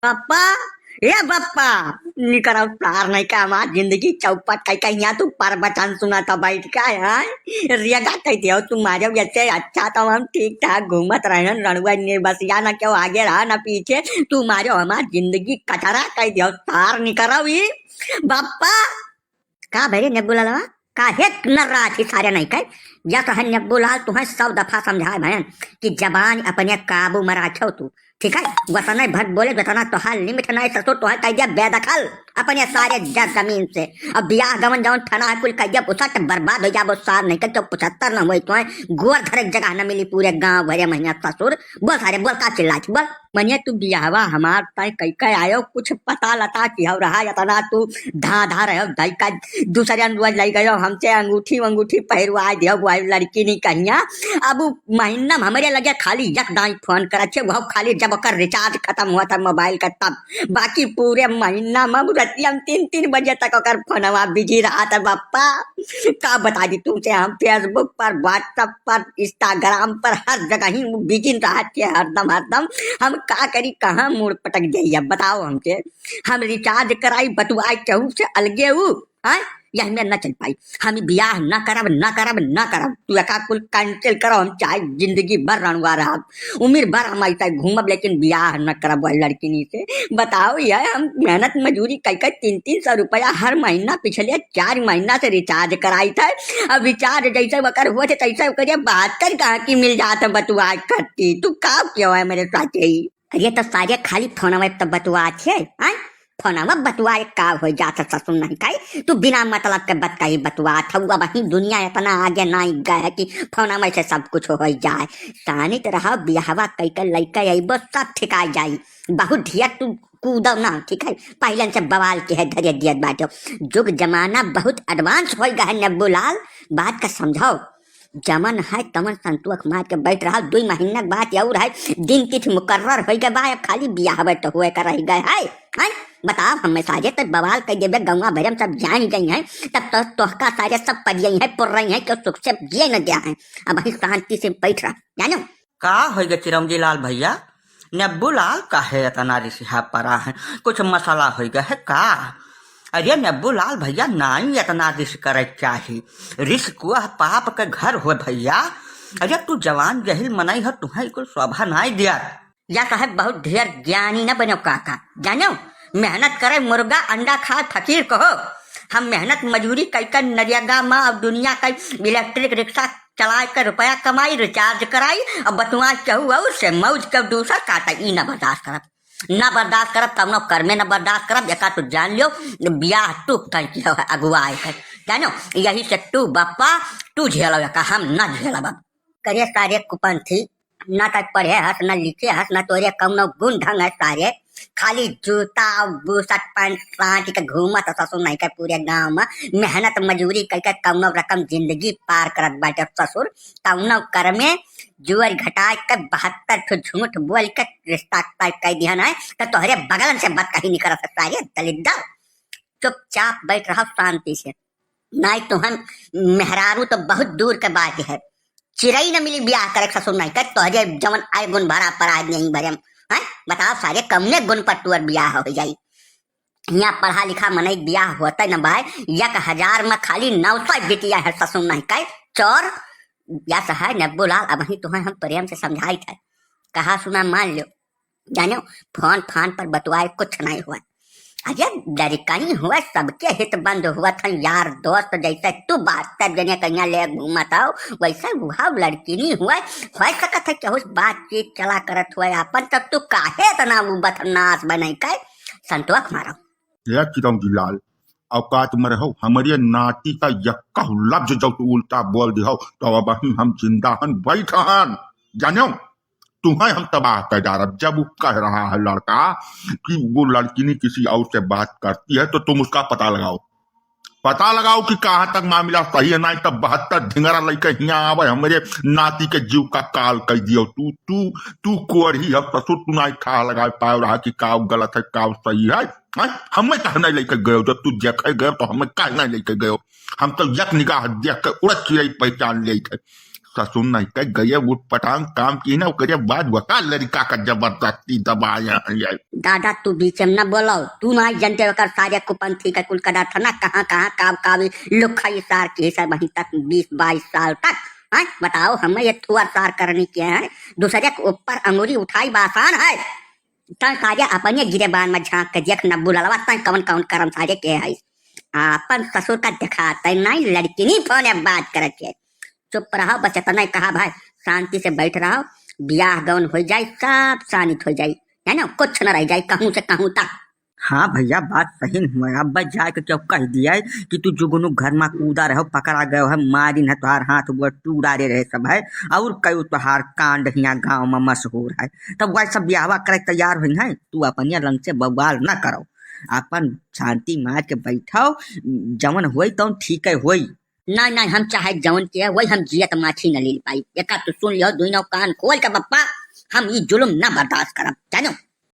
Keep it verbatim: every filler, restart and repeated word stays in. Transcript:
बप्पा, ए बप्पा, निकरौ सार नहीं का हमार जिंदगी चौपट कई कहिया तू प्रवचन सुना था बैठ के, हैं? रेगा कह दियो तू मारो जैसे अच्छा तो हम ठीक ठाक घूमत रहन रणुआ निर्बसिया, न क्यों आगे रहा न पीछे, तू मारो हमार जिंदगी कचरा कह दियो सार निकरौ ई बप्पा। का भरे नेब्बू लालवा? काहे नर्रात ही सारे नहीं कहे? या तो है नेब्बू लाल, तुहें सौ दफा समझाए भयन कि जबान अपने काबू में राखो तू, ठीक है? वतने भर बोले, वतना तोहार लिमिट नहीं, ससुर तोहें कह दिया बेदखल अपने सारे जर जमीन से। अब बियाह गवन जवन ठना है कुल कह दिया, उसट बर्बाद हो जाबो, सार नहीं कहे, तो पचहत्तर न हुई, तुहें गोर धरे के जगह न मिली पूरे गांव भरे महिया ससुर। बोल सारे, बोल का चिल्लात, बोल। मनिया तू बियाहवा हमार तय कई के आयो, कुछ पता लता की हो रहा, इतना तू धांधा रहो, दाई का दूसरे रोज लई गयो, हमसे अंगूठी वंगूठी पहिरवा दियो, वो लड़की नहीं कहिया। अब उ महीना में हमरे लगे खाली एक दाई फोन करत छे, वो खाली जब ओकर रिचार्ज खत्म हुआ था मोबाइल का तब, बाकी पूरे महीना में उ रतिया में तीन तीन बजे तक ओकर फोनवा बिजी रहा था बप्पा। का बता दी तुमसे, हम Facebook पर, WhatsApp पर, Instagram पर, हर जगह ही उ बिजी रहत है, हरदम, हरदम। हम का करी, कहाँ मुड़ पटक जाई, अब बताओ हमसे। हम रिचार्ज कराई, बतुआई केहू से अलगे उ, हैं? यह में न चल पाई। हम बियाह न करब, न करब, न करब। तू एका कुल cancel करो, हम चाहे जिंदगी भर रणुआ रहब, उम्र भर हम ऐसा घूमब, लेकिन बियाह न करब वही लड़किनी से। बताओ यार, हम मेहनत मजूरी कई कई तीन तीन सौ रुपया हर महीना, पिछले चार महीना से रिचार्ज कराई था। अब रिचार्ज जैसे ओकर हुआ थे, तैसे ओकरे बहत्तर कहाँ की मिल जात है, बतुआ करती। तू का किया है मेरे साथ यही? अरे तो सारे खाली फोनवे तो बतुआ छे, हैं? फोनवा बतुआ का हो जात है ससुर नहीं काई? तू बिना मतलब के बात कही बतुआ था। अब वही दुनिया इतना आगे नहीं गए है कि फोनवे से सब कुछ हो जाए। शानित रहो, बियाहवा कई के लइके अइबो, सब ठिका जाई। बहुत ढेर तू कूदो ना, ठीक है? पहले से बवाल के है, धरे दियत बाटो। जुग जमाना बहुत advance हो गया है नेब्बू लाल, बात का समझो। जमन है तमन संतोख मार के बैठ रहा। दुई महीना के बात और है, दिन तिथि मुकर्रर हो गए बा, अब खाली बियाहवे तो हुए का रह गए है, हैं? बताओ, हमें साजे तक बवाल कर देबे, गौवा भरे में सब जान गई हैं, तब तो तोहका सारे सब पड़ गई हैं, पुर रही हैं, क्यों सुख से जिए न दिया है। अब वहीं शांति से बैठ रहा, जानो। का होइगा चिरौंजी लाल भैया? नेब्बू लाल काहे इतना रिसिहा परा है? कुछ मसला होइगा है का? अरे नेब्बू लाल भैया, नाई इतना रिस करे चाही। रिस कुह पाप के घर हो भैया। अरे तू जवान जहिल मनई हो, तुहें कुल शोभा नाई दिया। या साहब बहुत ढेर ज्ञानी न बनो काका, जानो? मेहनत करे मुर्गा अंडा खाए फकीर कहो। हम मेहनत मजूरी कई कर नरेगा मा और दुनिया का इलेक्ट्रिक रिक्शा चलाए के रुपया कमाई, रिचार्ज कराई, अब बतुआ केहू और से मौज के दूसर काटा, ई ना बर्दाश्त करब, ना बर्दाश्त करब, कौनो कर्मे ना बर्दाश्त करब। एका तू जान लियो, बियाह तू तय किया है अगुआ आए के, जानो, यही से तू बप्पा, तू झेलो एका, हम ना झेलब अब। करे सारे कुपंथी, ना तक पढ़े हस, ना लिखे हस, ना तोरे कौनो गुण ढंग है सारे, खाली जूता और बूसट पैंट साट के घूमत हस ससुर नहीं के पूरे गांव में। मेहनत मजूरी करके कौनो रकम जिंदगी पार करत बाटे ससुर। कौनो कर्मे जुअर घटाए के बहत्तर ठो झूठ बोल के रिश्ता तय कर दिहन है, तो तोहरे बगलन से बात कहीं नहीं करत है सारे दलिद्दर। चुपचाप बैठ रहो शांति से, नाई तुहन मेहरारू तो बहुत दूर के बात है। चिरई न मिली बियाह करे ससुर नहीं कर, तोहरे जवन आए गुण भरा पर आज नहीं भरे। हैं? बताओ सारे, कौने गुण पर तुअर बियाह हो जाई? यहाँ पढ़ा लिखा मनई बियाह होता न भाई, एक हजार में खाली नौ सौ बिटिया है ससुर नहीं कर। चोर, या सहाय नेब्बू लाल, अब ही तुम्हें हम प्रेम से समझाई थे, कहा सुना मान लो। जानो, फोन फान पर बतुआए कुछ नहीं हुआ। अरे लड़कनी हुआ, सबके हित बंद हुआ था, यार दोस्त जैसे तू बात कर जने कहिया ले घूमत हो, वैसे हुआ लड़किनी हुआ, हो सकत है केहू से बातचीत चला करत हुआ आपन, तब तू काहे इतना वो बदमाश बने के संतोख मारो? हे चिरौंजी लाल, औकात में रहो, हमरे नाती का यक्का लफ्ज जब तू उल्टा बोल दिहो, तो अब ही हम जिंदा हन, बैठ हन, जानो? तुम्हें हम तबाह कर डारब। जब वो कह रहा है लड़का कि वो लड़किनी किसी और से बात करती है, तो तुम उसका पता लगाओ, पता लगाओ कि कहाँ तक मामला सही है, नहीं तब बहत्तर ढिंगरा लेके हियाँ आवे, हमरे नाती के जीव का काल कर दियो। तू, तू, तू कोढ़ी है ससुर, तू नहीं था लगा पाओ रहा कि का गलत है, का सही है, हैं? हमें काहे नहीं लेके गयो? जब तू देखे गयो तो हमें काहे नहीं लेके गयो? हम तो एक निगाह देख के उड़त चिरई पहचान लेत है। ससुर नहीं कह गए उठपटांग काम की ना, ओकरे बाद वका लड़का का जबरदस्ती दबाया है ये। दादा, तू बीच में न बोलो, तू नहीं जानते ओकर सारे कुपंथी का कुल कदर था ना, कहाँ, कहाँ, काव, काव, लुखाई सार की सब वहीं तक बीस बाईस साल तक, हैं? बताओ, हमें ये थुअर सार करनी के है, दूसरे के ऊपर अंगुरी उठाई बासान है, तन सारे अपने गिरेबान में झांक के देख नब्बू ललवा, तन कवन कवन करम सारे के है, आपन ससुर का दिखाते नहीं, लड़किनी फोन बात करत है। चुप रहो, बस इतना ही कहा भाई, शांति से बैठ रहो, ब्याह गौन हो जाए, सब शांत हो जाए, है ना, कुछ न रह जाए कहूँ से कहूँ तक। हाँ भैया, बात सही हुआ। अब जाए के क्यों कह दिया है कि तू जुगनू घर में कूदा रहो, पकड़ा गयो है, मारिन है, तोहार हाथ वो टूरा रे रहे सब है, और कई तोहार कांड हियाँ गाँव में मशहूर है। तब वैसा ब्याहवा करे तैयार हुई है, तू अपने रंग से बवाल ना करो, अपन शांति मार के बैठो, जवन होई तवन ठीक है होई। नहीं, नहीं, हम चाहे जवन के है, वही हम जियत माछी न लील पाई। एका तू सुन लियो, दुइनो कान खोल के बप्पा, हम ई जुलुम ना बर्दाश्त करब, जानो?